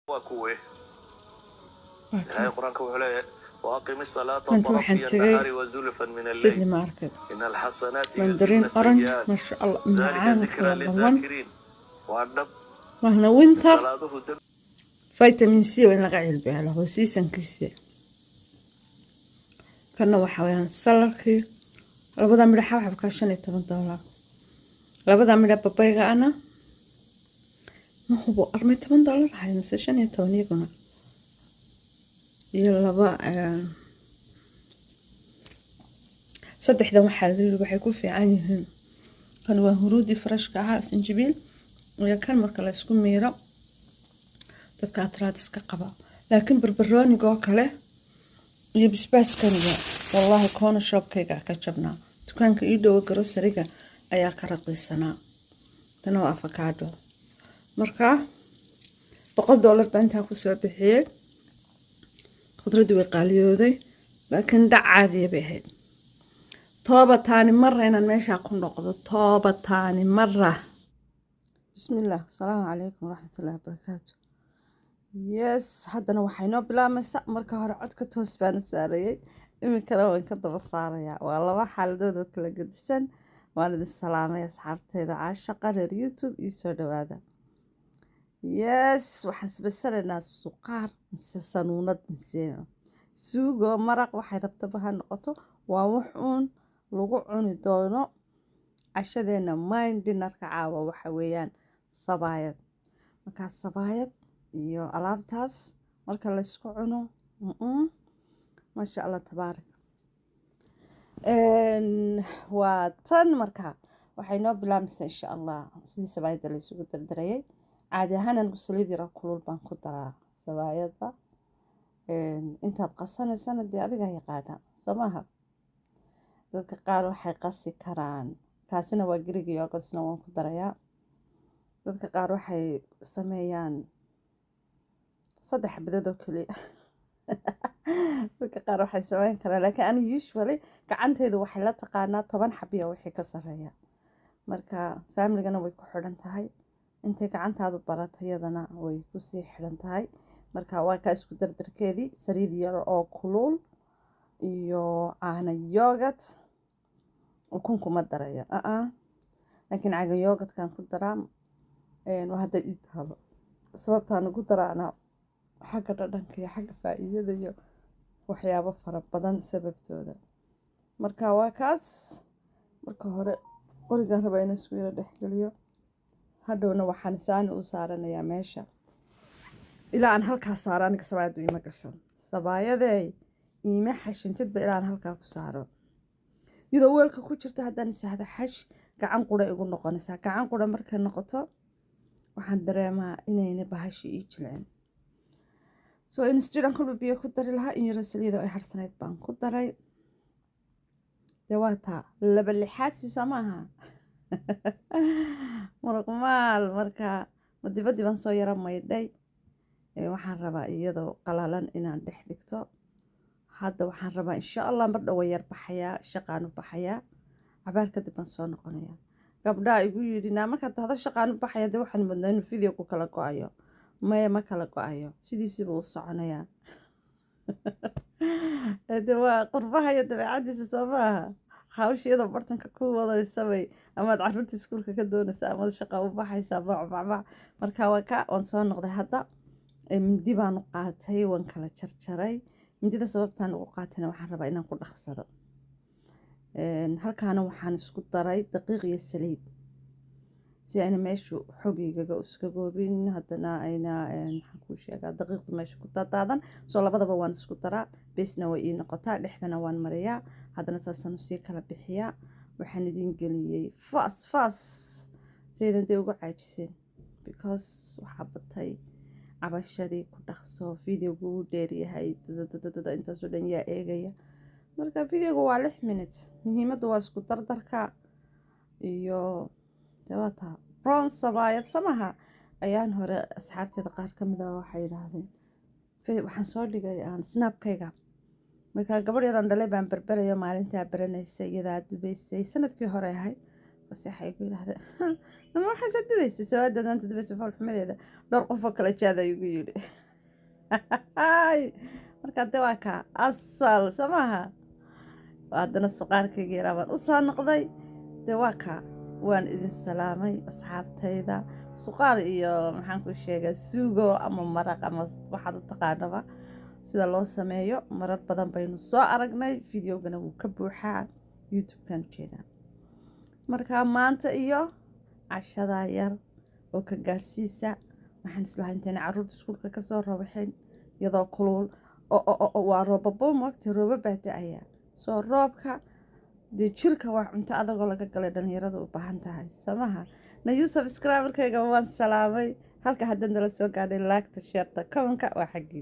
Waa kuwe? Waa Ilaahay kan. Qur-aanka wuxuu leeyahay: وأقم الصلاة Maanta waxaan طرفي tegay النهار وزلفا من Sydney الليل Market. إن الحسنات يذهبن Mandarin orange, السيئات maasha Allah, ذلك macaan ذكرى kala badan. للذاكرين. Waa dhab. Waana winter. Salaaduhu dembi Vitamin C waa in laga cilbeelo, waa seasonkiisi. Kana waxa weeyaan saladkii. Labada midho xabxabka $15. Labada midho babayga ana ma hubo armay $10 ahayd mise 15 iyaguna. Iyo laba saddexdan waxaa la yiri waxay ku fiican yihiin, kan waa huruudi freshka ahaa, sanjabiil iyo kan marka la isku miiro dadka arthritis-ka qaba. Laakiin barbarooniga oo kale iyo basbaaskaniga, wallaahi, corner shopkayga ka jabnaa, dukaanka ii dhowa groceryga ayaa ka raqiisanaa. Tana waa avocado. Marka $100 baa intaa kusoo bixiyey. Khudradii way qaaliyooday, laakiin dhac caadiya bay ahayd. Tooba taani mara inaan meeshaa ku noqdo, tooba taani mara. Bismillaah, asalaamu calaykum waraxmatullaahi wabarakaatu. Yes, haddana waxay noo bilaabmaysa. Marka hore codka toos baan u saarayay, iminkana waan ka daba saarayaa. Waa laba xaaladood oo kala gedisan. Waan idin salaamay, asxaabteyda caashaqa reer YouTube, ii soo dhawaada. Yes, waxaan samaysanaynaa suqaar mise sanuunad mise suugo maraq, waxay rabtaba ha noqoto. Waa wax uun lagu cuni doono cashadeena. Main dinnerka caawa waxa weeyaan sabaayad. Markaa sabaayad iyo alaabtaas marka laysku cuno, maasha Allah, tabaarak. Waa tan. Marka waxay noo bilaabmaysaa, insha Allah, sidii sabaayadda la isugu dardarayay. Caadi ahaan anigu saliid yaro kulul baan ku daraa sabaayadda. Intaad qasanaysana dee adigaa yaqaana, soo maaha? Dadka qaar waxay qasi karaan, kaasina waa Greek yogurtsna waan ku darayaa. Dadka qaar waxay sameeyaan saddex xabadood oo keliya, dadka qaar waxay sameyn karaan, laakiin ani usually gacantaydu waxay la taqaanaa 10 xabiya wixii ka sarreeya. Marka familygana way ku xidhan tahay, intay gacantaadu baratay iyadana way kusii xidhan tahay. Marka waa kaa isku dardarkeedii: saliid yar oo kulul iyo caano yogurt. Ukun kuma darayo, aa, laakiin caga yogurtkan ku daraa. Waa hadda ii taalo sababtaan ugu daraana xagga dhadhanka iyo xagga faa'iidada iyo waxyaabo fara badan sababtooda. Marka waa kaas. Marka hore qorigan rabaa inaan isku yaro dhexgeliyo, hadhowna waxaan saani u saaranayaa meesha. Ilaa aan halkaa saaro aniga sabaayaddu iima gasho. Sabaayadey iima xashintidba ilaa aan halkaa ku saaro, iyadoo weelka ku jirta. Haddaan isahdo xash, gacan qura igu noqonaysaa. Gacan qura markay noqoto waxaan dareemaa inayna bahashi ii jilcin. So instead aan kolba biyo ku dari lahaa, in yaroo saliidoo ay harsanayd baan ku daray. Dee waa taa laba lixaad siisa maaha, muruqmaal. Marka madibadii baan soo yaro maydhay. Waxaan rabaa iyadoo qalalan inaan dhex dhigto. Hadda waxaan rabaa, insha Allah, mar dhowa yar baxayaa, shaqaan u baxayaa, cabaar kadib baan soo noqonayaa. Gabdhaa igu yidhi, naa markaad tahdo shaqaan u baxaya, dee waxaan moodnaa inuu video ku kala go-ayo. Maya, ma kala go-ayo, sidiisiba u soconayaa. De waa qurbaha iyo dabeecadiisa, soo maaha? Hawsha iyadoo bartanka ku wadaysabay, amaad caruurta iskuulka ka doonaysa, amaad shaqa u baxaysaa, bac bac. Marka waa ka waan soo noqday hadda. Mindi baan u qaatay, waan kala jarjaray. Mindida sababtaan ugu qaatayna waxaan rabaa inaan ku dhaqsado. Halkaana waxaan isku daray daqiiq iyo saliid si ayna meeshu xogiygaga iska goobin, haddana ayna, maxaan kuu sheegaa, daqiiqdu meesha ku daadaadan. Soo labadaba waan isku daraa, besna way ii noqotaa, dhexdana waan mariyaa, haddana saasaan usii kala bixiyaa. Waxaan idin geliyey fast fast saydan dee uga caajiseen, because waxaa batay cabashadii ku dhaqso, videogu uu dheeryahay, dadadadada intaasoo dhan yaa eegaya. Marka videoga waa 6 minute. Muhiimadda waa isku dardarka iyo dawaata bronze sabaayad samaha. Ayaan hore asxaabteeda qaar ka mid a waxay yidhaahdeen, waxaan soo dhigay aan snapkayga. Marka gabadh yaraan dhalay baan berberayo, maalintaa baranaysay, iyadaa dubaysay, sanadkii hore ahayd. Bas waxay igu yidhahdeen, ama waxaase dubaysay sawaadaad maanta dubaysay, foolxumadeeda dhowr qof oo kale jaada igu yidhi. Marka de waa kaa asal soo maaha. Haddana suqaarkayga yaraa baan u soo noqday. Dee waa kaa, waan idin salaamay, asxaabtayda. Suqaar iyo, maxaan ku sheegaa, suugo ama maraq ama waxaad u taqaanaba, sida loo sameeyo marar badan baynu soo aragnay. Videogana wuu ka buuxaa YouTube-kan ujeedaa. Marka maanta iyo cashadaa yar oo ka gaadhsiisa, waxaan islahaa intayna caruurta iskuulka kasoo rabaxin iyadoo kulul. Waa roobabo moogta, rooba baa da-aya. Soo roobka dee jirka waa cunto adagoo laga galay dhalinyaradu u baahan tahay samaha. Nayu subscriberkayga waan salaamay. Halka haddaan nala soo gaadhay, like-ta, share-ta, comment-ka waa xaggii.